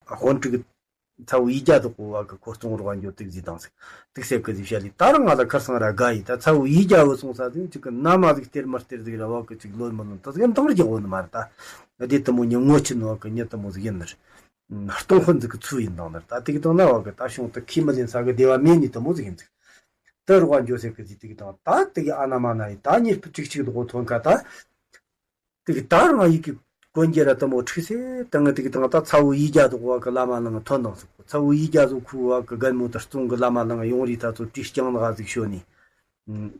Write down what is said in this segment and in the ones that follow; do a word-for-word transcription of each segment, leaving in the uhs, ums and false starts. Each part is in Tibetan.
དཔོན་ཕྲུག་ཚ་བོ་ཡིག་བརྒྱ་དོག་གོ་བ་གི་ཁོ་སྟོང་རོགས་འགྱོ་དུག་ཟིག་དང་ཟིག་དུག་སེ་གི་ཟིག་བཤད་ལི་ད་རང་ང་ལ་ཁར་སང་ར་དགའ་ཡི་ད་ཚ་བོ་ཡིག་བརྒྱ་བུ་སོང་ས་ཟིག་ཅིག་གི་ན་མ་ཟིག་སྟེར་མི་སྟེར་ཟིག་ར་བ་གི་ཅིག་ལོན་མི་ལོན་ད་ཟིག་འདང་རྒྱག་གོ་ནི་མ་རེད་ད། དེ་དུ་མོ་ཉི་ངོ་ཆི་ནོ་གི་ཉི་དུ་མོ་ཟིག་ཡིན་ནི་རེད། སྟོང་དཔོན་ཟིག་གི་ཚུལ་ཡིན་དང་ནི་རེད་ད་དེ་གི་དང་ན་བ་གི་ད་བྱུང་དུ་ཁས་མི་ལེན་ས་གི་བདེ་བ་མེད་ནི་དུ་མོ་ཟིག་ཡིན་ཟིག་དུ་རོགས་འགྱོ་སེ་གི་ཟིག་དེ་གི་དང་ད་དེ་གི་ཨ་ན་མ་ན་ཡི་ད་ཉི་སྤུ་ཅིག་ཅིག་དོག་གོ་ཐོན་ཁ་ད། དེ་གི་ད་རང་ཡི་གི་གོན་རྒྱུ་ར་དུ་མོ་ཁྲིག་སེ་དང་དེ་གི་དང་ད་ཚ་བོ་ཡིག་བརྒྱ་དོག་བ་གི་བླ་མ་ལང་ཐོན་དང་ཟིག་ཚ་བོ་ཡིག་བརྒྱ་ཟོ་ཁུ་བ་གི་རྒན་མོ་དུ་སྟོང་གི་བླ་མ་ལང་ཡོང་རི་ད་ཚོ་བྲིས་རྐྱང་ནག་ཟིག་ཤོ་ནི།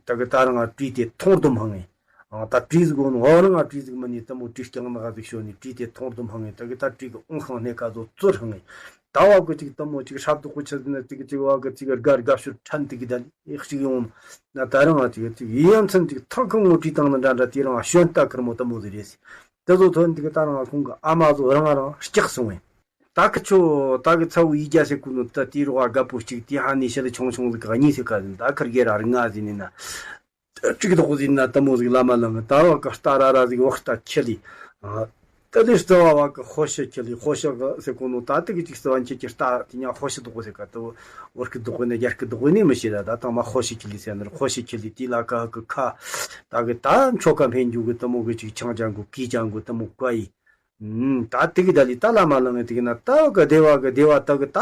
ད་གི་ད་རང་བྲིས་དེ་ཐོང་དུ་མང་ངེ། ད་བྲིས་ཟིག་གོ་ནོ་འོ་རང་བྲིས་ཟིག་མི་ནི་དུ་མོ་བྲིས་རྐྱང་ནག་ཟིག་ཤོ་ནི་བྲིས་དེ་ཐོང་དུ་མང་ངེ་ད་གི་ད་བྲིས་གི་ཨོང་ཤང་སྣེ་ཁ་ཟོ་ཙོར་ཧང་ངེ། ད་བ་གི་ཅིག་དུ་མོ་ཅིག་ཧྲབ་དུ་ཁུ་ཆི་ཟིན་ན་ཅིག་ཅིག་བ་གི་ཅིག་དགའ་དགའ་ཤོར་ཕྲན་དེ་གི་ད་ལི་ཅིག་ཡོང་ན་ད་རང་ཅིག་ཅིག་ཡིན་ཡང་ཚན་ཅིག་ཐང་ཁང་ངོ་བྲིས་བཏང་ན་འདྲ་འདྲ་དེ་རང་ཤོན་ལྟ་ཁུར་མོ་དུ་མོ་ཟིག་རེད་སི། དེ་ཚོ་ཐོན་དེ་གི་ད་རང་ཁོང་གི་ཨ་མ་ཚོ་རང་རང་སྐྱག་སོང་ངེ། ད་ཁི་ཆོ་ད་གི་ཚ་བོ་ཡིག་བརྒྱ་ཟེར་གོ་ནོ་ད་དེ་རོགས་རྒད་པོ་གཅིག་དེ་ཧ་ནི་ཤི་ལ་ཆུང་ཆུང་ཟིག་ག་གཉིས་ཟེར་ག་ཟིན་ད་ཁར་གེ་ར་རི་ང་ཟིན་ནི་ན། གཅིག་དོག་ཟིན་ན་དུ་མོ་ཟིག་བླ་མ་ལང་ད་བ་ག་རྟ་ར་ར་ཟིག་བག་རྟ་ཁྱི་ལི། ད་ལི་རྩ་བ་བ་གི་ཧོ་ཤི་ཁྱི་ལི་ཧོ་ཤི་གི་ཟེར་གོ་ནོ་ད་དེ་གི་གཅིག་རྩ་བ་ཁྱི་གི་རྟ་དེ་ཉ་ཧོ་ཤི་དོག་ཟེར་ག་དུ་བོར་གི་དོག་ནི་རྒྱར་གི་དོག་ནི་མི་ཤེས་ར་ད་དང་མ་ཧོ་ཤི་ཁྱི་ལི་ཟེར་ནི་ཧོ་ཤི་ཁྱི་ལི་དེ་ལ་ཀ་གི་ཁ། ད་གི་ད་མཆོ་ཀ་འཕེན་རྒྱུ་གི་དུ་མོ་གི་གཅིག་ཆང་ཅང་གོ་གི་ཅང་གོ་དུ་མོ་ཀ་ཡི། ད་དེ་གི་ད་ལི་ད་བླ་མ་ལང་ངེ་དེ་གི་ན་ད་གི་བདེ་བ་གི་བདེ་བ་ད་གི་ད་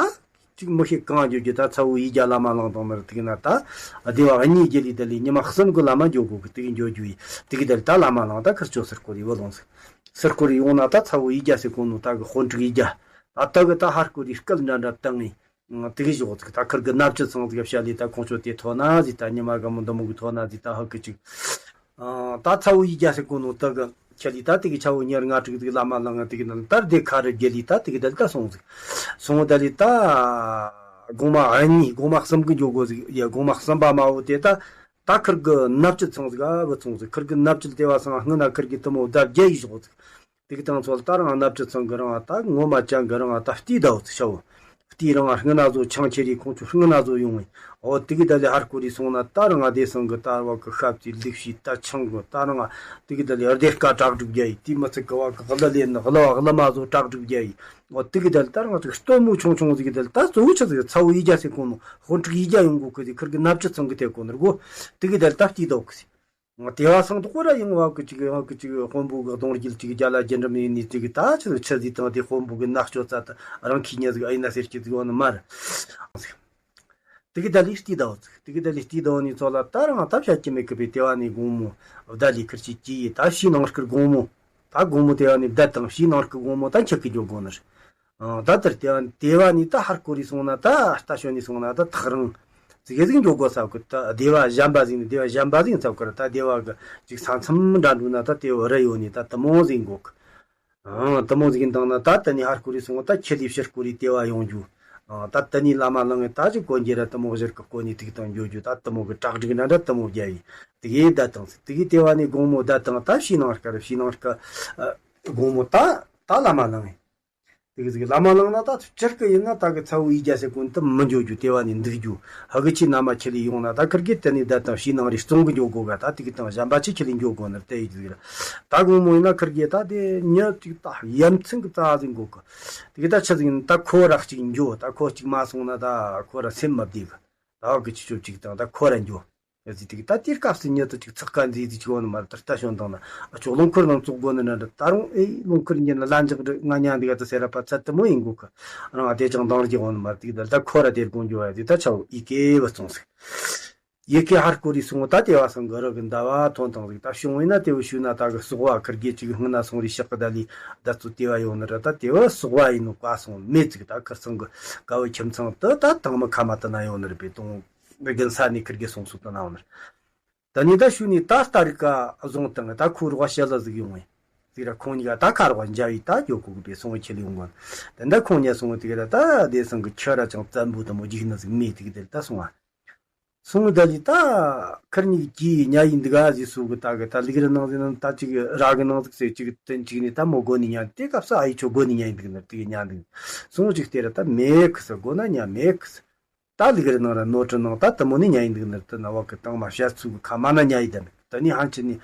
ཅིག་མི་ཤེས་གང་འགྱོ་རྒྱུ་ད་ཚ་བོ་ཡིག་བརྒྱ་བླ་མ་ལང་དང་ནར་དེ་གི་ན་ད་བདེ་བ་གཉིས་རྒྱུ་ལི་ད་ལི་ཉི་མ་གསུམ་གི་བླ་མ་འགྱོ་གོ་གི་དེ་གི་འགྱོ་རྒྱུ་ཡི་དེ་གི་ད་ལི་ད་བླ་མ་ལང་ད་ཁར་ཆོ་སིར་སྐོར་ཡི་བུ་ལོང་ཟིག་སིར་སྐོར་ཡི་ཡོང་ན་ད་ཚ་བོ་ཡིག་བརྒྱ་ཟེར་གོ་ནོ་ད་གི་དཔོན་ཕྲུག་ཡིག་བརྒྱ་ད་ད་གི་ད་ཧར་སྐོར་ཡི་སྐད་འདྲ་འདྲ་བཏང་ངེ། དེ་གི་ཞོག་ཅིག་ད་ཁུར་གི་སྣབས་ཀྱི་ཚང་ཟིག་བཤད་ལི་ད་ཁོང་ཆོ་དེ་ཐོ་ན་ཟིག་ད་ཉི་མ་ག་མོ་འདི་མོ་གི་ཐོ་ན་ཟིག་ད་ཧ་གི་ཅིག་ད་ཚ་བོ་ཡིག་བརྒྱ་ཟེར་གོ་ནོ་ད་གི་ཁྱེད་ལི་ད་དེ་གི་ཆ་བོ་ཉེར་ལྔ་དྲུག་ཟིག་བླ་མ་ལང་ང་དེ་གི་ནང་ད་རྡེ་ཁ་རི་རྒྱལ་ལི་ད་དེ་གི་དལ་ད་སོང་ཟིག་སོང་ད་ལི་ད་གོང་མ་ཨ་ནི་གོང་མ་གསུམ་གི་འགྱོ་གོ་ཟིག་ཡ་གོང་མ་གསུམ་པ་མ་བོ་དེ་ད་ད་ཁུར་གི་སྣབས་ཀྱི་ཚང་ཟིག་ཨ་བུ་ཚོང་ཟིག་ཁུར་གི་སྣབས་ཀྱི་ལྟེ་བ་སང་སྔུན་ན་ཁུར་གི་དུ་མོ་ད་བརྒྱ་ཡི་ཞོག་ཟིག་དེ་གི་དང་ཚོལ་ལྟར་ང་སྣབས་ཀྱི་ཚང་གི་རང་ད་ངོ་མ་ཅང་གི་རང་ད་བལྟས་ད་འོ་ཚི་ཤ་བོ། བལྟས་རང་སྔུན་ན་བཟོ་ཆང་ཆེ་རི་ཁོང་ཚོ་སྔུན་ན་བཟོ་ཡོང་ངེ། འོ་དེ་གི་ད་ལི་ཧར་སྐོར་རི་སོང་ན་ད་རང་ང་དེ་སང་གི་ད་བ་གི་ཤབ་ཙི་ལིག་ཤི་ད་ཆང་གི་ད་རང་ང་དེ་གི་ད་ལི་ཨར་དེ་སྐ་དྲག་སྒྲུབ་རྒྱ་ཡི་དེ་མི་ཚིག་གི་བ་གི་གླུ་ལེན་གླུ་བ་གླུ་མ་བཟོ་དྲག་སྒྲུབ་རྒྱ་ཡི། འོ་དེ་གི་ད་ལི་ད་རང་ང་ཚིག་སྟོན་མོ་ཆུང་ཆུང་ཟིག་གི་ད་ལི་ད་གཙོ་བོ་ཆ་ཟིག་ཚ་བོ་ཡིག་བརྒྱ་ཟེར་གོ་ནོ་དཔོན་ཕྲུག་ཡིག་བརྒྱ་ཡོང་གོ་གི་ཟིག་ཁུར་གི་སྣབས་ཀྱི་ཚང་གི་དེ་གོ་ནོ་རྒོ། དེ་གི་ད་ལི་ད་བལྟས་ད་འོ་གི་ཟིག་དེ་བ་སང་དུ་ཁོ་ར་ཡིན་བ་གི་ཅིག་ཡང་གི་ཅིག་དཔོན་པོ་གི་གདོང་རྒྱུད་ཅིག་རྒྱ་ལ་རྒྱུ་འབྲུམ་ཡིན་ནི་ཅིག་ད་ཆི་ཆི་ཟིག་དང་དེ་དཔོན་པོ་གི་ནག་ཅོ་ཙ་ད་རང་ཁྱི་ཉ་ཟིག་ཨ་ཡིན་ན་ཟེར་གྱི་ཟིག་འོ་ནི་མ་རེད། དེ་གི་ད་ལི་ལྟས་ད་འོ་ཚིག་དེ་གི་ད་ལི་ལྟས་ད་འོ་ནི་ཚོ་ལ་ད་རང་ད་བཤད་ཀྱི་མེད་གི་པའི་དེ་བ་ནི་དགོང་མོ་བརྡ་ལི་ཁིར་ཅིག་ཅི་ཡི་ད་ཕྱི་ནང་སྐུར་དགོང་མོ་ད་དགོང་མོ་དེ་བ་ནི་བརྡ་དང་ཕྱི་ནང་སྐུར་དགོང་མོ་ད་འཁྱག་གི་འཇོག་དགོ་ནི་རེད། ཨང་། ད་དེར་དེ་བ་དེ་བ་ནི་ད་ཧར་སྐོར་རི་སོང་ན་ད་ལྟ་ཞོན་ནི་སོང་ན་ད་ཐག་རིང་། ཙི་གེ་ཟིག་འགྱོ་དགོས་ས་གི་ད་སྡེ་བ་གཞན་པ་ཟིག་ནི་སྡེ་བ་གཞན་པ་ཟིག་ཚབ་ཀར་ད་སྡེ་བ་གི་ཅིག་ས་མཚམས་འདྲ་འདུག་ན་ད་དེ་བ་རི་ཡོད་ནི་ད་དུ་མོ་ཟིག་འགོ་གི། ཨང་། དུ་མོ་ཟིག་གི་འདང་ན་ད་དེ་ནི་ཧར་སྐོར་རི་སོང་ད་ཁྱི་ལི་ཕྱིར་སྐོར་རི་དེ་བ་ཡོང་རྒྱུ། ཨང་། ད་དེ་ནི་བླ་མ་ལང་ངེ་ད་ཅིག་གོན་རྒྱུ་ར་དུ་མོ་བཞིར་གི་གོན་ནི་ཐིག་དང་འགྱོ་རྒྱུ་ད་དུ་མོ་གི་བྲག་སྒྲིག་འདྲ་འདྲ་དུ་མོ་རྒྱ་ཡི་དེ་གི་ད་དང་ཟིག་དེ་གི་དེ་བ་ནི་དགོང་མོ་ད་དང་ད་ཕྱི་ནང་སྐར་ཕྱི་ནང་སྐར་དགོང་མོ་ད་ད་བླ་མ་ལང་ངེ། དེ་གི་ཟིག་བླ་མ་ལང་ན་ད་སྤྱིར་གི་ཡིན་ན་ད་གི་ཚ་བོ་ཡིག་བརྒྱ་ཟེར་གོ་ནི་དུ་མི་འགྱོ་རྒྱུ་དེ་བ་ནི་འདུག་རྒྱུ་ཧ་གི་ཆི་ན་མ་ཁྱི་ལི་ཡོང་ན་ད་ཁིར་གི་དེ་ནི་ད་དང་ཕྱི་ནང་རི་གཙང་གི་འགྱོ་དགོ་ག་ད་དེ་གི་དང་གཞན་པ་ཆི་ཁྱི་ལི་འགྱོ་དགོ་ནི་དེ་ཡི་ཟིག་ར་ད་དགོང་མོ་ཡིན་ན་ཁིར་གི་ད་དེ་ཉི་ཅིག་ད་ཡ་མཚན་གི་རྩ་ཟིག་འགོ་གི། དེ་གི་ད་ཆི་ཟིག་ཡིན་ད་ཁོ་ར་གཅིག་འགྱོ་ད་ཁོ་གཅིག་མ་སོང་ན་ད་ཁོ་ར་སེམས་མ་བདེ་གི། ད་གི་ཆི་ཆོ་གཅིག་དང་ད་ཁོ་ར་འགྱོ། ཡ་ཟི་དེ་གི་ད་དེའི་སྐབས་སུ་ཉི་དུ་ཅིག་ཚགས་ཁ་མཛེས་ཟི་ཅིག་འོ་ནི་མ་རེད་ད་ལྟ་བྱུང་དང་ན་ཨ་ཅོག་རླུང་འཁོར་ནང་བཙོག་དགོ་ནི་ན་འདྲ་ད་རུང་ཨེ་རླུང་འཁོར་ཉིན་ལ་ལ་འཇག་འདྲ་ང་ཉ་འདི་ག་ད་ཟེར་ར་པ་ཚད་དུ་མོ་ཡིན་དགོ་གི། རང་ཨ་དེ་ཅང་འདང་རྒྱག་འོ་ནི་མ་རེད་དེ་གི་ད་ལྟ་ཁོ་ར་དེར་དགོང་འགྱོ་བ་ཡ་དེ་ད་ཆ་བོ་ཡི་གེ་བ་བཙོང་ཟིག་ཡི་གེ་ཧར་སྐོར་རི་སོང་ད་དེ་བ་སང་གི་རི་གི་ཟླ་བ་ཐོན་དང་ཟིག་ད་བྱུང་བས་ན་དེ་བོ་ཞུས་ན་ད་གི་སོག་བ་ཁིར་གེ་ཅིག་སྔུན་ན་སོང་རི་ཤག་གི་ད་ལི་ད་ཚོ་དེ་བ་ཡོང་ནི་ར་ད་དེ་བ་སོག་བ་ཡིན་ནོ་བཀའ་སོང་མེད་ཟིག་ད་ཁིར་ཚང་གི་ཀ་བོ་ཁྱིམ་ཚང་དུ་ད་དང་མི་ཁ་མ་དུ་ན་ཡོང་ནི་ར་པའི་དོང་། མི་རྒན་ས་ནས་ཁིར་གེ་སོང་སུ་དུ་ན་འོ་ནར། ད་ནི་ད་ཤུ་ནི་ད་སྟ་རི་ཀ་བཟུང་བཏང་ད་ཁོ་རོགས་ཤ་ལ་ཟིག་ཡོང་ངེ། ཟིག་ར་ཁོང་གཉིས་ཀ་ད་ཁ་རོགས་འཇའ་བའི་ད་རྒྱོ་ཁུ་གི་པའི་སོང་ངེ་ཁྱེར་ལི་ཡོང་གོ་ད་ད་ཁོང་གཉིས་སོང་ངེ་དེ་ག་ད་ད་དེ་སང་གི་ཁྱི་ར་ཅང་བཙན་པོ་དུ་མོ་འཇིག་ན་ཟིག་མེད་དེ་གི་དེ་ད་སོང་ང་། སོང་ངེ་ད་ལི་ད་ཁིར་གཉིས་ཀྱི་ཉ་ཡིན་འདི་ག་ཟིག་སུ་གི་ད་གི་ད་ལིག་རི་ནང་ཟིག་ནང་ད་ཅིག་ར་གི་ནང་ཟིག་སེ་ཅིག་དེན་ཅིག་ནི་ད་མོ་གོ་ནི་ཉ་དེ་སྐབས་སུ་ཨ་ཡི་ཆོ་གོ་ནི་ཉ་ཡིན་འདུག་ནི་དེ་གི་ཉ་འདུག་སོང་ཅིག་དེ་ར་ད་མེད་གི་ས་གོ་ན་ཉ་མེད་གི་ས། ད་ལིག་རི་ནང་ར་ནོར་བྲི་ནང་ད་དུ་མོ་ནི་ཉ་ཡིན་འདུག་ནི་དུ་ན་བ་གི་དང་མ་བཤད་ཚུལ་གི་ཁ་མ་ན་ཉ་ཡི་ད་མེད། ད་ནི་ཧན་ཆི་ནི་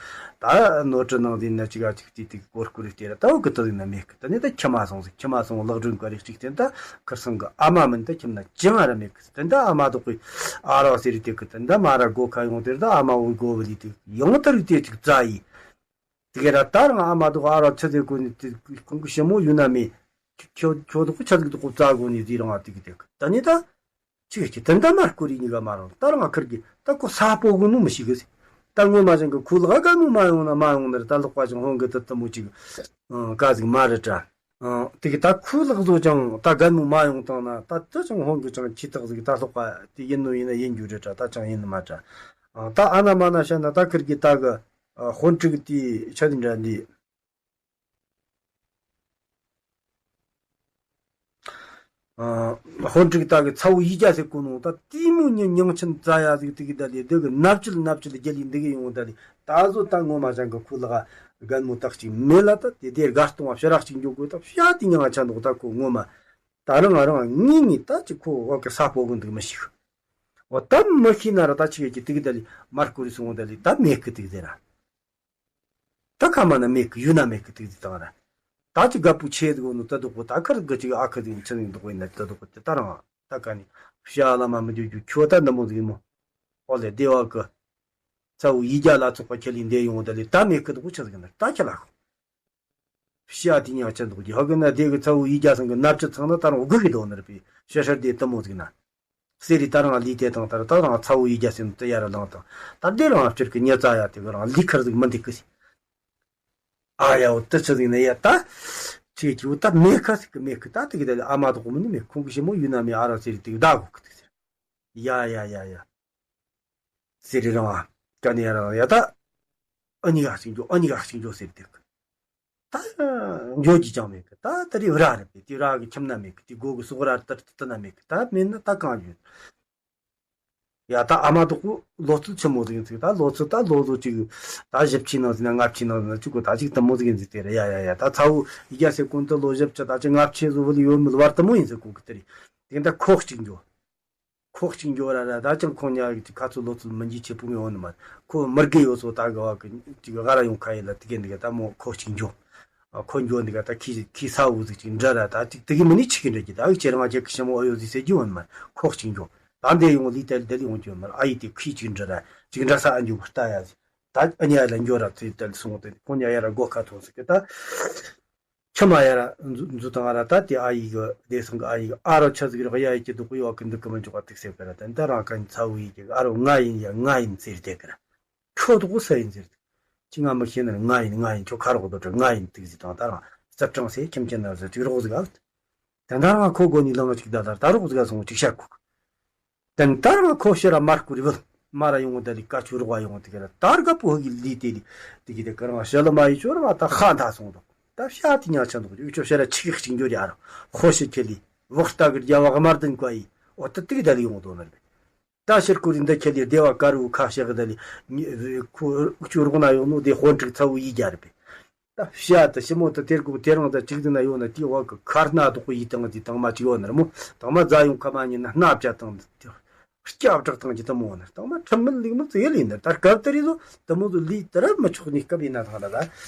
ད་ནོར་འཁྲུལ་ནང་ཟིན་ན་ཅིག་ཨ་ཅིག་ཏི་ཏིག་གོར་ཀུ་རེ་སྟེ་ར་ད་འོ་གི་ཏི་ཟིན་ན་མེད་གི། ད་ནི་ད་ཁྱི་མ་སོང་ཟིག་ཁྱི་མ་སོང་ལག་སྒྲོན་ག་རེ་གཅིག་སྟེ་ད་ཁིར་སང་གི་ཨ་མ་མིན་ད་ཁྱིམ་ན་ཅི་ང་ར་མེད་གི། ད་ད་ཨ་མ་དོག་གི་ཨ་རོ་ཟེར་ཏེ་གི་ད་ད་མ་ར་སྒོ་ཁ་ཡོང་དེར་ད་ཨ་མ་འོ་སྒོ་བི་ལི་ཏི་ཡང་ད་རིག་ཏེ་ཅིག་རྩ་ཡི། དེ་ག་ར་ད་རང་ཨ་མ་དོག་ཨ་རོ་ཆི་ཟེར་གོ་ནི་དེ་ཁོང་གི་ཞི་མོ་ཡུན་ན་མེད། ཁྱོད་ཁྱོད་དོག་ཆི་ཟིག་དོག་རྩ་གོ་ནི་ཟིག་རང་ཨ་ཏི་གི་ཏི་གི་ད་ནི་ད། ཅིག་ཅིག་དེ་འདྲ་མར་ཀུ་རི་གཉིས་ཀ་མ་རུང་། ད་རང་ཁིར་གི་ད་ཁོ་ས་སྤོ་གོ་ནུ་མི་ཤེས་གི་ཟེར། ད་ངོ་མ་ཅང་གི་ཁོ་ལག་ག་ནུ་མ་ཡོང་ན་མ་ཡོང་ནར་ད་ལོག་པ་ཅང་ཧོང་གི་ད་ད་མོ་ཅིག་ཨང་ག་ཟིག་མ་རེད་དྲ། ཨང་དེ་གི་ད་ཁོ་ལག་བཟོ་ཅང་ད་ག་ནུ་མ་ཡོང་དང་ན་ད་ད་ཅང་ཧོང་གི་ཅང་ཁྱི་ཐག་ཟིག་ད་ལོག་པ་དེ་ཡིན་ནོ་ཡིན་ན་ཡིན་རྒྱུ་རེད་དྲ། ད་ཅང་ཡིན་ནི་མ་དྲ། ཨང་ད་ཨ་ན་མ་ན་བཤད་ན་ད་ཁིར་གི་ད་གི་ཨ་དཔོན་ཕྲུག་དེ་ཆ་དེ་འདྲ་འདི། ཨ་དཔོན་ཕྲུག་ད་གི་ཚ་བོ་ཡིད་རྒྱ་ཟེར་གོ་ནོ་ད་ཏི་མོ་ཉི་མྱང་ཆེན་རྩ་ཡ་ཟིག་ཏི་གི་ད་ལི་འདི་གི་ནབ་ཅིལ་ནབ་ཅིལ་རྒྱ་ལི་འདི་གི་ཡོང་ད་ལི་ད་གཟོད་ད་ངོ་མ་ཅང་གི་ཁོ་ལག་རྒན་མོ་དག་ཅིག་མེད་ལ་ད་དེ་དེ་དགའ་སྟོང་བ་ཕྱི་རག་ཅིག་འཇོག་དགོས་ད་བྱ་དེ་མྱང་ཆ་འདུག་ད་ཁོ་ངོ་མ་ད་རང་ང་རང་ངེས་ངེས་ད་ཅིག་ཁོ་འོག་གི་ས་སྤོ་གི་འདུག་མི་ཤེས། འོ་ད་མི་ཤེས་ན་ར་ད་ཅིག་གི་ཏི་གི་ད་ལི་མར་ཀུ་རི་སོང་ད་ལི་ད་མེད་གི་ཏི་གི་ཟེར་ར། ད་ཁ་མ་ན་མེད་གི་ཡུལ་ན་མེད་གི་ཏིག་ཏིག་དང་ར། ད་ཅི་རྒད་པོ་ཆེ་དགོ་ནོ་ད་དུ་གོ་ད་ཁར་གི་ཅིག་ཨ་ཁ་ཟིག་ཆི་ཟིག་འདུག་གོ་ཡིན་ན་ད་དུ་གོ་དེ་ད་རང་ད་ག་ནི་ཤ་ལ་མ་མི་འཇུ་རྒྱུ་ཁྱོ་ད་འདི་མོ་ཟིག་མོ། ཨོ་ལེ་བདེ་བ་གི་ཚ་བོ་ཡིད་རྒྱ་ལ་ཚོགས་པ་ཁྱེད་ལིན་འདེ་ཡོང་ད་ལི་ད་མེད་གི་དུ་གོ་ཆི་ཟིག་ན་ད་ཁྱེད་ལ་ཤོག་ཤ་དེ་ཉག་ཆ་འདུག་གི་ཧ་གི་ན་དེ་གི་ཚ་བོ་ཡིད་རྒྱ་སང་གི་ནབ་ཅི་ཚང་ན་ད་རང་དགོ་གི་དོ་ནར་པི་ཤ་ཤར་དེ་ད་མོ་ཟིག་ན། གསེར་རི་ད་རང་ལི་དེ་དང་ད་ར་ད་རང་ཚ་བོ་ཡི་རྒྱ་སེམས་དུ་ཡ་ར་ལང་དང་ད་དེ་རང་སྤྱིར་གི་ཉེ་ཙ་ཡ་དེ་གི་རང་ལི་ཁར་ཟིག་མི་འདུག་གི་ཟིག་ཨ་ཡ་འོ་དུ་ཆི་ཟིག་ནི་ཡ་ད་ཆི་ཆི་བོ་ད་མེ་ཁ་ཟིག་གི་མེ་ཁི་ད་དེ་གི་ད་ཨ་མ་དོག་མི་ནི་མེ་ཁོང་གི་ཞི་མོ་ཡུ་ན་མེ་ཨ་ར་ཟེར་དེ་གི་ད་གོ་གི་དེ་ཟེར་ཡ་ཡ་ཡ་ཡ་གསེར་རི་རང་ཨ་ཀ་ནི་ཡ་རང་ཡ་ད་ཨ་ནི་ག་ཞིག་འགྱོ་ཨ་ནི་ག་ཞིག་འགྱོ་ཟེར་དེ་གི་ད་འགྱོ་རྒྱུ་ཅང་མེད་གི་ད་ད་རི་ར་རེད་པས་དེ་ར་གི་ཁྱིམ་ན་མེད་གི་དེ་སྒོ་གི་སོག་ར་ཏར་ཏི་ན་མེད་གི་ད་མེད་ན་ད་གང་ཡོད། ཡ་ད་ཨ་མ་དོག་པོ་ལོ་ཚོད་ཆི་མོ་ཟིག་ཡིན་ཟིག་ད་ལོ་ཚོད་ད་ལོ་ལོ་གཅིག་ད་བཞི་བཅུའི་ནང་ཟིག་ན་ལྔ་བཅུའི་ནང་ཟིག་ན་གཅིག་གོ་ད་གཅིག་དུ་མོ་ཟིག་ཡིན་ཟིག་དེ་རེད། ཡ་ཡ་ཡ་ད་ཚ་བོ་ཡི་རྒྱ་སེ་ཀུན་ཏུ་ལོ་བཞི་བཅུ་ད་ཅི་ལྔ་བཅུ་ཟོ་བོ་ལ་ཡོད་མི་ལ་བར་དུ་མོ་ཡིན་ཟིག་གོ་གི་དེ་རེད། དེ་ད་ཁོག་གཅིག་འགྱོ། ཁོག་གཅིག་འགྱོ་ར་ར་ད་ཅང་ཁོང་ཉ་གི་ཁ་ཚོ་ལོ་ཚོད་མི་འཇིག་ཆེ་པོ་ཡོང་ནི་མ་ཁོ་མི་དགེ་ཡོད་སོ་ད་ག་བ་གི་ཅིག་ག་ར་ཡོང་ཁ་ཡིན་ལ་དེ་གི་འདི་ག་ད་མོ་ཁོག་གཅིག་འགྱོ། ཨ་ཁོ་འགྱོ་འདི་ག་ད་ཁི་ཁི་ས་འུ་ཟིག་ཅིག་འདྲ་ར་ད་ཅིག་དེ་གི་མི་ནི་ཆི་གི་འདྲ་གི་ད་གི་ཁྱེད་རང་ཅག་གི་ཞི་མོ་ཨོ་ཡོད་ཟིག་ཟེར་རྒྱུ་ཡོང་ནི་མ་ཁོག་གཅིག་འགྱོ། ད་འདི་ཡོང་ལི་ཏལ་འདི་ལི་ཡོང་རྒྱུ་མ་ཨ་ཡི་དེ་ཁི་ཅིག་འདྲ་ར་ཅིག་འདྲ་ས་ཨ་འགྱོ་བར་ལྟ་ཡ་ཟིག་ད་ཨ་ཉ་ལ་འགྱོ་ར་ཚེ་ཏལ་སོང་དེ་ཁོ་ཉ་ཡ་ར་སྒོ་ཁ་ཐོན་ཟིག་གི་ད། ཁྱི་མ་ཡ་ར་འཛུ་འཛུ་དང་ཨ་ར་ད་དེ་ཨ་ཡི་གི་བདེ་སང་གི་ཨ་ཡི་གི་ཨ་རོ་ཆ་ཟིག་རག་ཡ་ཡི་གི་དུ་གུ་ཡོ་གི་འདུག་གི་མི་འཇོག་པ་ཏིག་སེ་གི་ར་ད་འདི་རང་ག་ཚ་བོ་ཡི་གི་ཨ་རོ་ང་ཡིན་ཡ་ང་ཡིན་ཟེར་དེ་གི་ར་ཁྱོད་དུ་གུ་ས་ཡིན་ཟེར་དུ་ཅི་ང་མི་ཤེས་ན་ང་ཡིན་ང་ཡིན་ཁྱོད་ཁ་རོག་དོ་དྲ་ང་ཡིན་ཏིག་ཟིག་དང་ད་རང་རྩབ་གྲངས་སེ་ཁྱིམ་ཁྱིམ་ན་ཟེར་ཅིག་རོག་ཟིག་ཨ་ད་འདི་རང་ཁོ་གོ་ནི་ལང་ཅིག་ད་ད་ད་རོག་ཟིག་ཨ་སོང་ཅིག་ཤ་ཁུག་དེ་ལྟར་ང་ཁོ་ཕྱིར་ར་མར་བསྐུར་བུད་མ་ར་ཡོང་དེ་ལི་ཀ་ཆུ་རོགས་བ་ཡོང་དེ་ག་ར་དར་ག་པོ་ཧི་ལི་དེ་ལི་དེ་གི་དེ་ག་རང་ཞལ་མ་ཡི་ཆོ་ར་ང་ད་ཧ་ད་སོང་དོ་ད་ཤ་དེ་ཉག་ཆ་འདུག་ཡུ་ཆོ་ཕྱིར་ར་ཆིག་ཅིག་འགྱོ་ར་ར་ཧོ་ཤི་ཁེ་ལི་བོག་ལྟ་གི་རྒྱ་བ་དམར་ལྡན་ཀ་ཡི་འོ་ད་དེ་གི་ད་ལི་ཡོང་དོ་ནར་བི་ད་ཕྱིར་བསྐུར་རི་འདི་ཁེ་ལི་སྡེ་བ་དཀར་བོ་ཁ་ཤག་ད་ལི་ཁོ་ཨུ་ཆུ་རོགས་ན་ཡོང་ནོ་དེ་དཔོན་ཕྲུག་ཚ་བོ་ཡི་རྒྱ་ར་བི། ད་བཤད་དུ་ཞི་མོ་དུ་དེར་གུག་དེ་རང་དུ་གཅིག་ཏུ་ན་ཡོད་ན་དེའི་འོག་གི་ཁར་སྣ་དོག་པོ་ཡིས་བཏང་དེ་དང་མ་གཅིག་ཡོད་ན་ར་མོ་དང་མ་རྫ་ཡོང་ཁ་མ་ཉིད་ན་སྣ་བཅད་བཏང་དེ་སྐྱབས་བྲག་བཏང་གི་དུ་མོ་ན་དང་མ་ཁྲིམས་མེད་ལུགས་མེད་ཙི་ཡེ་ལིན་ན་ད་སྐབས་དེ་རིང་ལོ་དུ་མོ་ཚོ་ལུས་དེ་ར་མི་ཆོག་ནི་སྐབས་ཡིན་ན་ཐང་ལ་ད་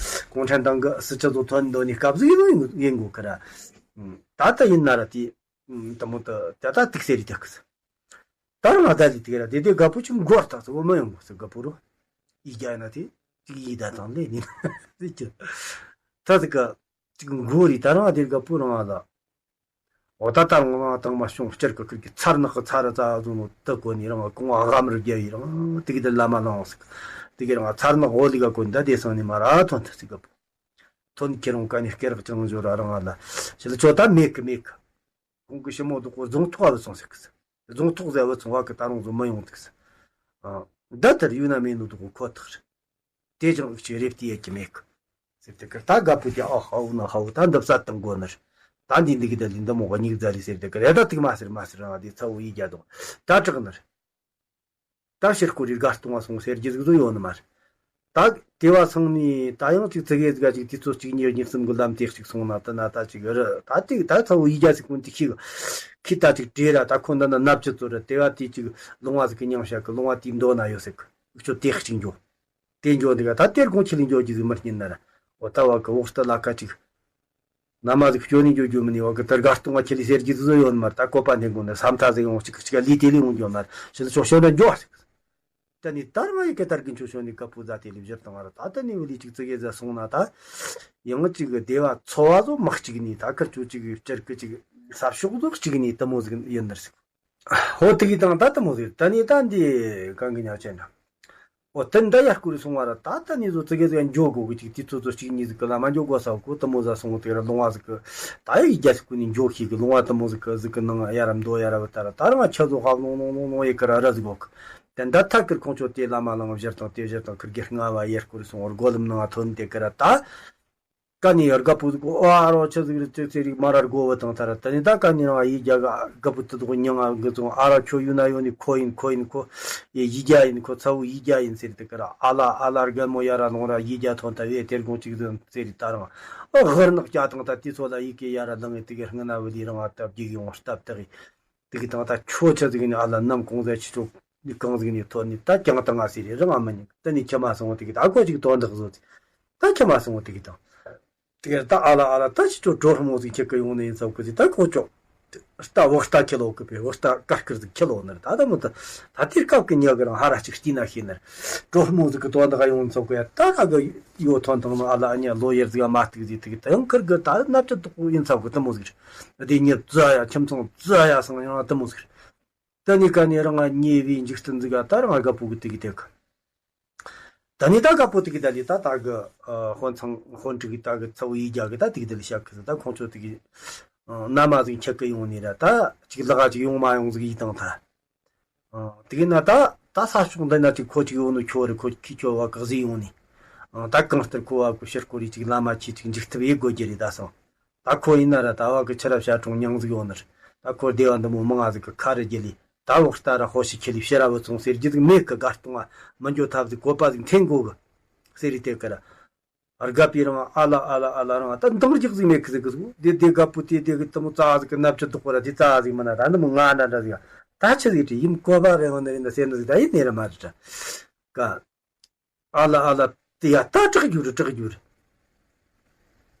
གུང་ཁྲན་ཏང་གི་སྲིད་སྤྱི་ཚོ་ཐོན་འདོད་ནི་སྐབས་ཟིག་ཡིན་ཡིན་དགོས་ཁ་ར་ད་ལྟ་ཡིན་ན་ར་དེ་དུ་མོ་དུ་ད་ལྟ་ཏིག་སེ་རི་དེ་ཁུ་ད་རུང་ང་ད་ལི་དེ་ག་ར་དེ་དེ་དགའ་པོ་ཅིག་མགོ་ལྟག་ཚོ་མ་ཡོང་གོ་ཟེར་དགའ་པོ་རུ། ཡི་རྒྱ་ཡིན་ན་དེ་ཅིག་ཡི་ད་དང་ལེ་ནི་ཟེར་གྱི། ད་ཟིག་ག་ཅིག་མགོ་རི་ད་རུང་དེ་དགའ་པོ་རང་ལ། འོ་ད་ད་རུང་ང་དང་མ་བྱུང་སྤྱིར་གི་ཁུར་གི་ཚར་ནག་གི་ཚར་རྩ་བཟོ་ནོ་ད་གོ་ནི་རང་ང་གོང་ཨ་གམ་རུ་རྒྱ་ཡི་རང་དེ་གི་དེ་ལ་མ་ལང་ཟིག་དེ་གི་རང་ཚར་ནག་འོ་ལི་ག་གོ་ནི་ད་དེ་སང་ནི་མ་ར་ཐོན་ཐ་ཟིག་དགའ་པོ། ཐོན་ཁྱེད་རང་ཀ་ནི་སྐེ་རག་ཅང་འཇོ་ར་རང་ང་ལ། ཞི་ལ་ཆོ་ད་མེད་གི་མེད་གི། ཁོང་གི་ཞི་མོ་དུ་གོ་རྫོང་ཐོག་བུད་སོང་ཟེར་གི་ཟེར། རྫོང་ཐོག་ཟེར་བུད་སོང་བ་གི་ད་རུང་བཟོ་མི་ཡོང་ཐུག་ཟེར། ཨ། འདི་ལྟར་ཡུལ་ན་མེད་ནོ་དུ་གོ་ཁོ་ཐག་རེད། དེ་ཅང་འུ་ཅི་རེབ་ཏི་ཡེ་གི་མེད་གི། ཟེར་ཏེ་གི་ད་དགའ་པོ་དེ་ཨ་ཧའུ་ན་ཧའུ་ད་འདི་བསད་དང་གོ་ནར། ད་འདི་འདི་གི་ད་ལི་འདི་མོ་ག་ཉིག་ཛ་རི་ཟེར་ཏེ་གི་རེ་ད་ཏིག་མ་ཟེར་མ་ཟེར་རང་དེ་ཚ་བོ་ཡི་རྒྱ་དང་ད་དྲག་ནར། ད་ཕྱིར་སྐོར་རི་དགའ་གཏོང་བ་སོང་ཟེར་རྒྱུ་ཟིག་བཟོ་ཡོད་ནི་མ་རེད། ད་དེ་བ་སང་ནི་ད་ཡང་ཅིག་ཙི་གེ་ཟིག་ག་ཅིག་དུས་ཚོད་གཅིག་གཉིས་གཉིས་གསུམ་གི་ལམ་དེ་གཅིག་སོང་ན་ད་ན་ད་ཅིག་རི་ད་དེ་ད་ཚ་བོ་ཡི་རྒྱ་ཟིག་ཀུན་དེ་ཤིག་ཁི་ད་ཅིག་བྲེ་ར་ད་ཁོ་འདི་ན་ནབ་ཅི་ཚོ་ར་དེ་བ་དེ་ཅིག་ལུང་བ་ཟིག་གི་མཉམ་བྱ་གི་ལུང་བ་དེའི་མདོ་ན་ཡོད་ཟིག་གི་ཁྱོད་དེ་གཅིག་འགྱོ། དེ་འགྱོ་འདི་ག་ད་དེར་དགོང་ཁྱེད་ལ་འགྱོ་རྒྱུ་ཟིག་མི་རྙེད་ན་ར། འོ་ད་བ་གི་འོག་ཏུ་ལ་ཁ་ཅིག་ན་མ་ཟིག་སྐྱོ་ནི་འགྱོ་རྒྱུ་མི་ནི་བ་གི་དར་དགའ་སྟོང་བ་ཁྱེད་ལ་ཟེར་རྒྱུ་ཟིག་ཡོད་མ་ར། ད་བཀོད་པ་འདི་དགོང་ནི་ས་མཐའ་ཟིག་ཡོང་ཅིག་ཅིག་ལི་དེ་ལི་ཡོང་འགྱོ་མ་ར། ཤི་ལ་ཤོག་ཤོག་ན་འགྱོ་ཟིག་ད་ནི་དར་མ་ཡི་གེ་དར་གི་འཕྲོ་ཤོག་ནི་ཀ་པུ་ཟ་དེ་ལི་བཞུར་བཏང་བ་ར། ད་ད་ནི་བ་ལི་ཅིག་ཙི་གེ་ཟ་སོང་ན་ད་ཡང་ཅིག་གི་བདེ་བ་འཚོ་བ་ཟོ་མ་གཅིག་ནི་ད་ཁར་ཆོ་ཅིག་གི་བསྐྱར་གི་ཅིག་ས་ཕྱོགས་ཟོ་གཅིག་ནི་དུ་མོ་ཟིག་ཡིན་ནར་ཟིག་ཧོ་དེ་གི་དང་ད་དུ་མོ་ཟིག་ད་ནི་ད་འདི་གང་གི་ཉག་ཅན་ན། འོ་དེ་འདྲ་ཡར་སྐོར་སོང་བ་ར། ད་ད་ནི་བཟོ་ཙི་གེ་ཟིག་འགྱོ་དགོ་གི་ཅིག་དུས་ཚོད་ཚོད་གཅིག་གཉིས་ཟིག་གི་ལ་མ་འགྱོ་དགོ་ས་གོ་དུ་མོ་ཟ་སོང་དེ་ར་ལུང་བ་ཟིག་གི་ད་ཡི་རྒྱ་སི་ཀུ་ནི་འགྱོ་ཤེས་གི་ལུང་བ་དུ་མོ་ཟིག་གི་ཟིག་གི་ནང་ཡ་ར་མདོ་ཡ་ར་བུ་ད་ར་ད་ར་ང་ཆ་ཟོ་ཧ་ལོང་ལོང་ལོང་ལོང་ཡི་གི་ར་ར་ཟིག་གོ་གི་དེ་འདྲ་ཐ་གིར་ཁོང་ཆོ་དེ་ལ་མ་ལང་བཞུར་དང་དེ་བཞུར་དང་ཁིར་གི་ལྔ་བ་ཡར་སྐོར་སོང་བར་སྒོ་ལམ་ནང་ཐོན་དེ་གི་ར་ད། ཀ་ནི་ཡར་དགའ་པོ་ཟིག་གོ་ཨ་རོ་ཆ་ཟིག་རི་ཅིག་ཚེ་རིག་མ་ར་དགོ་བ་དང་ཐ་ར་ད་ནི་ད་ཀ་ནི་རང་ཡི་རྒྱ་ག་དགའ་པོ་དུ་དོག་ཉང་ང་གི་ཙོང་ཨ་རོ་ཁྱོ་ཡུ་ན་ཡོ་ནི་ཁོ་ཡིན་ཁོ་ཡིན་ཁོ་ཡི་ཡི་རྒྱ་ཡིན་ཁོ་ཚ་བོ་ཡི་རྒྱ་ཡིན་ཟེར་དེ་ཀ་ར་ཨ་ལ་ཨ་ལ་རྒན་མོ་ཡ་ར་ལོང་ར་ཡི་རྒྱ་ཐོན་ད་བས་དེར་དགོང་ཅིག་ཟིག་ཚེ་རིག་ད་རང་ཨ་ཧར་ནག་སྐྱ་དང་ད་དུས་ཚོད་ལ་ཡི་གེ་ཡ་ར་ལང་ངེ་དེ་གི་སྔ་ན་བུ་ལི་རང་ཨ་སྟབས་རྒྱུག་ཡོང་སྟབས་དག་གི་དེ་གི་དང་ད་ཁྱོ་ཆ་ཟིག་ནི་ཨ་ལ་ནམ་གང་ཟ་ཆི་ཆོ། ནི་གང་ཟིག་ནི་ཐོན་ནི་ད་ཀྱང་ད་ང་ཟེར་རེ་རང་ཨ་མ་ཉིད་ད་ནི་ཁྱི་མ་སོང་དེ་གི་ད་ཨ་ཁོ་ཅིག་དོན་དག་བཟོ་ཚེ་ད་ཁྱི་མ་སོང་དེ་གི་དང་། དེ་གི་ད་ཨ་ལ་ཨ་ལ་ད་ཅི་ཅོ་གྲོ་མོ་ཟིག་ཁྱི་གི་ཡོང་ནི་ཡིན་ཚོགས་གི་ཟིག་ད་ཁོ་ཅོ། ད་བོ་ད་ཁྱི་ལོ་གི་པེ་བོ་ད་ཀར་ཀིར་ཟིག་ཁྱི་ལོ་ནར་ད་ད་མོ་ད་ད་དེར་སྐབས་ཀྱི་ཉག་གི་རང་ཧ་ར་ཅིག་སྟི་ན་ཤེས་ནར། གྲོ་མོ་ཟིག་གི་དོན་དག་ཡོང་ཚོགས་གི་ཡ་ད་ད་གི་ཡོ་ཐོན་དང་ནི་ཨ་ལ་ཨ་ཉ་ལོ་ཡར་ཟིག་མ་ཐུག་ཟིག་དེ་གི་ད་ཡང་ཁིར་གི་ད་ནབ་ཅི་དོག་ཡིན་ཚོགས་གི་ད་མོ་ཟིག་རེད། དེ་ཉི་ཙི་ཡ་ཁྱིམ་ཚང་ཙི་ཡ་སང་ཡང་ད་མོ་ཟིག་རེད། ད་ནི་ཀ་ནི་རང་ང་ཉེ་བའི་འཇིག་རྟེན་ཟིག་ག་ད་རང་ང་དགའ་པོ་གི་དེ་གི་དེ་གི། ད་ནི་ད་དགའ་པོ་དེ་གི་ད་ལི་ད་ད་གི་ཨ་ཧོན་ཚང་ཧོན་ཀྲི་གི་ད་གི་ཚ་བོ་ཡི་རྒྱ་གི་ད་དེ་གི་དེ་ལི་ཤག་གི་ད་ཁོང་ཚོ་དེ་གི་ཨ་ན་མ་ཟིག་ཁྱེད་གི་ཡོང་ནི་ར་ད་ཅིག་ལ་ག་ཅིག་ཡོང་མ་ཡོང་ཟིག་ཡི་དང་ད། ཨ་དེ་གི་ན་ད་ད་ས་ཕྱོགས་འདི་ན་ཅིག་ཁོ་ཅིག་ཡོང་ནི་ཁྱོ་རེ་ཁོ་ཁི་ཁྱོ་བ་གི་ཟིག་ཡོང་ནི། ཨ་ད་གང་ལྟར་ཁོ་བ་གི་ཕྱིར་སྐོར་རི་ཅིག་ལ་མ་ཁྱི་ཅིག་འཇིག་ཐུབ་ཡི་དགོ་རྒྱུ་རེད་ད་སང་། ད་ཁོ་ཡིན་ན་ར་ད་བ་གི་ཆི་ར་བྱ་གྲོང་མྱང་ཟིག་ཡོད་ནི་རེད། ད་ཁོ་སྡེ་བ་འདི་མོ་མང་ང་ཟིག་གི་ཁ་རི་རྒྱུ་ལི་ད་འོག་ལྟ་ར་ཧོ་ཤི་ཁྱི་ལི་ཕྱི་ར་བུ་ཚོང་ཟེར་རྒྱུ་ཟིག་མེད་གི་དགའ་སྟོང་ང་མི་འགྱོ་ཐབས་ཟིག་བཀོད་པ་ཟིག་འཐེན་དགོ་གི་ཟེར་རི་དེ་གི་ར། རྒད་པོའི་རང་ཨ་ལ་ཨ་ལ་ཨ་ལ་རང་ད་འདང་རྒྱག་ཟིག་མེད་གི་ཟིག་གི་ཟིག་དེ་དེ་རྒད་པོ་དེ་དེ་གི་དུ་མོ་རྩ་ཟིག་གི་ནབ་ཆུ་དོག་པོ་ར་དེ་རྩ་ཟིག་མིན་ན་ད་འདི་མོ་ང་འདྲ་འདྲ་ཟིག་ད་ཆི་ཟིག་དྲི་ཡིན་བཀོད་པ་རེ་འོ་ནི་རེད་ན་ཟེར་ནི་ཟིག་ད་ཡིན་ནི་ར་མ་རེད་ད་ག་ཨ་ལ་ཨ་ལ། དེ་ཡ་ད་དྲག་རྒྱུ་རེད་དྲག་རྒྱུ་རེད།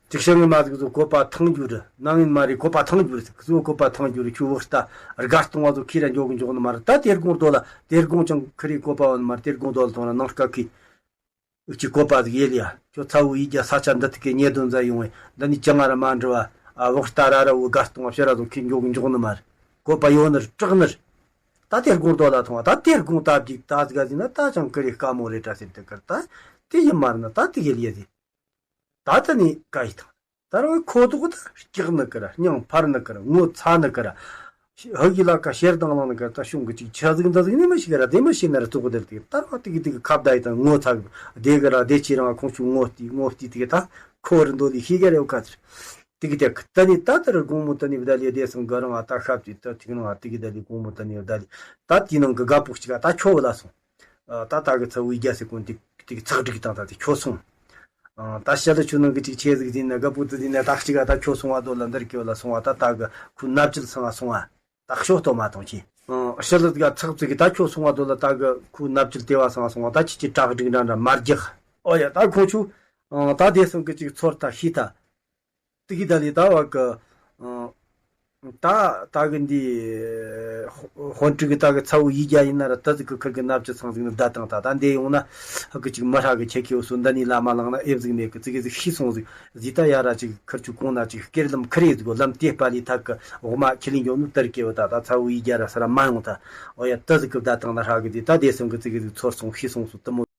ཅིག་ཤེས་ངེས་མ་ཟིག་ཚོ་བཀོད་པ་ཐང་རྒྱུ་རེད། ནང་ཡིན་མ་རེད་བཀོད་པ་ཐང་རྒྱུ་རེད་ཟིག་ཚོ་བཀོད་པ་ཐང་རྒྱུ་རེད་ཁྱོད་བོ་ལྟ་དགའ་སྟོང་བ་ཚོ་ཁྱེད་ར་འཇོག་གི་འཇོག་ནི་མ་རེད་ད་དེར་དགོང་རྡོ་ལ་དེར་དགོང་ཅང་ཁི་རེ་བཀོད་པ་བ་ནི་མ་རེད་དེར་དགོང་རྡོ་ལ་ཐོང་ར་ནང་སྐབས་ཁི། ཅིག་བཀོད་པ་ཟིག་ཡེ་ལ་ཡ་ཁྱོད་ཚ་བོ་ཡིད་རྒྱ་ས་ཆ་འདི་ཐུག་གི་ཉེ་དོན་མཛད་ཡོང་བས་འདི་ནི་ཅང་ང་ར་མ་འགྲོ་བ་ཨ་བོ་ལྟ་ར་ར་བོ་དགའ་སྟོང་བ་ཕྱི་ར་ཚོ་ཁྱེད་འཇོག་གི་འཇོག་ནི་མ་རེད་བཀོད་པ་ཡོད་ནི་རེད་དྲག་ནི་རེད། ད་དེར་དགོང་རྡོ་ལ་ཐོང་བ་ད་དེར་དགོང་ད་བགྱིག་ད་ཟིག་ཟིན་ན་ད་ཅང་ཀི་རེ་དཀའ་མོ་རེད་དྲ་ཟེར་དེ་ཀར་ད་དེ་ཡིན་མ་རེད་ན་ད་དེ་ཡེ་ལ་ཡེ་ཟིན། ད་ད་ནི་བཀའ་ཡི་ཐང་ད་རང་ཁོ་ཐོག་ད་སྐྱག་ནི་ཀི་ར་སྙིང་འཕར་ནི་ཀི་ར་ངོ་ཚ་ནི་ཀི་ར། ཧ་གི་ལ་ཀ་ཤེར་དང་ལང་ནི་ཀི་ར་ད་གཞུང་གི་ཅིག་ཆ་ཟིག་འདི་ཟིག་ནི་མི་ཤི་ཀི་ར་དེ་མི་ཤི་ན་ར་ཙོག་གི་དེར་དེ་ད་རང་དེ་གི་དེ་གི་ཁ་བརྡ་ཡི་དང་ངོ་ཚ་གི་དེ་གི་ར་དེ་ཅི་རང་ཁོང་ཆུ་ངོ་སྟི་ངོ་སྟི་དེ་གི་ད་ཁོ་རི་འདོད་ལི་ཤི་ག་རེ་བ་ཀ་ཚིར། དེ་གི་དེ་གི་ད་ནི་ད་ད་ར་དགོང་མོ་ད་ནི་བརྡ་ལི་དེ་སང་གི་རང་ཨ་ད་ཤབ་ཅིག་ད་ཐིག་རང་ཨ་དེ་གི་བརྡ་ལི་དགོང་མོ་ད་ནི་བརྡ་ལི་ད་དེ་ནང་གི་དགའ་པོ་ཅིག་ཨ་ད་ཁྱོ་བ་ལ་སོང་། ཨ་ད་ད་གི་ཚ་བོའི་རྒྱ་སེ་ཀུན་དེ་དེ་གི་ཚག་སྒྲིག་དང་ད་དེ་ཁྱོ་སོང་། ཨ་ད་ཤ་ལ་ཆུ་ནང་གི་ཅིག་ཆེ་ཟིག་དེ་ནི་དགའ་པོ་དེ་དེ་ནི་ད་ཅིག་ཨ་ད་ཁྱོ་སོང་ཨ་དོ་ལ་འདིར་ཁྱོ་ལ་སོང་ཨ་ད་ད་གི་ཁུ་ནབ་ཅིལ་སང་ཨ་སོང་ཨ། ད་ཤོ་ཏོ་མ་གཏོང་ཆེ། ཨ་ཤ་ལ་དེ་ག་ཚག་ཙིག་གི་ད་ཁྱོ་སོང་ཨ་དོ་ལ་ད་གི་ཁུ་ནབ་ཅིལ་དེ་བ་སང་ཨ་སོང་ཨ་ད་ཅི་ཅི་དྲག་སྒྲིག་འདྲ་འདྲ་མ་རྒྱག་ཨོ་ཡ་ད་ཁོ་ཆུ། ཨ་ད་དེ་སང་གི་ཅིག་ཚོར་ད་ཤི་ད། དེ་གི་ད་ལི་ད་བ་གི། ཨ་ད་ད་གི་འདི། ཧོན་ཀྲི་གི་ད་གི་ཚ་བོ་ཡིད་རྒྱ་ཡིན་ན་ར་ད་ཟིག་གི་ཁིར་གི་ནབ་ཅི་ཚང་ཟིག་ནི་བདའ་དང་ད་ད་འདི་ཡོང་ན། ཧ་གི་ཅིག་མི་ཧྲ་གི་ཁྱེད་ཁྱེད་སོ་འདི་ནི་ལ་མ་ལང་ན་ཨེབ་ཟིག་མེད་གི་ཙི་གི་ཟིག་ཤི་སོང་ཟིག་ཟི་ད་ཡ་ར་ཅིག་ཁིར་ཆུ་གོང་ན་ཅིག་སྐེར་ལམ་ཁིར་ཡེ་ཟིག་གོ་ལམ་དེ་པ་ལི་ཐག་གི་འོག་མ་ཁྱི་ལིང་འགྱོ་ནུ་ཏར་སྐྱེ་བ་ད་ད་ཚ་བོ་ཡིད་རྒྱ་ར་ས་ར་མ་ཡོང་ད། ཨོ་ཡ་ད་ཟིག་གི་བདའ་དང་ན་ཧྲ་གི་དེ་ད་དེ་སོང་གི་ཙི་གི་ཟིག་ཚོར་སོང་ཤི་སོང་སོ་དུ་མོ།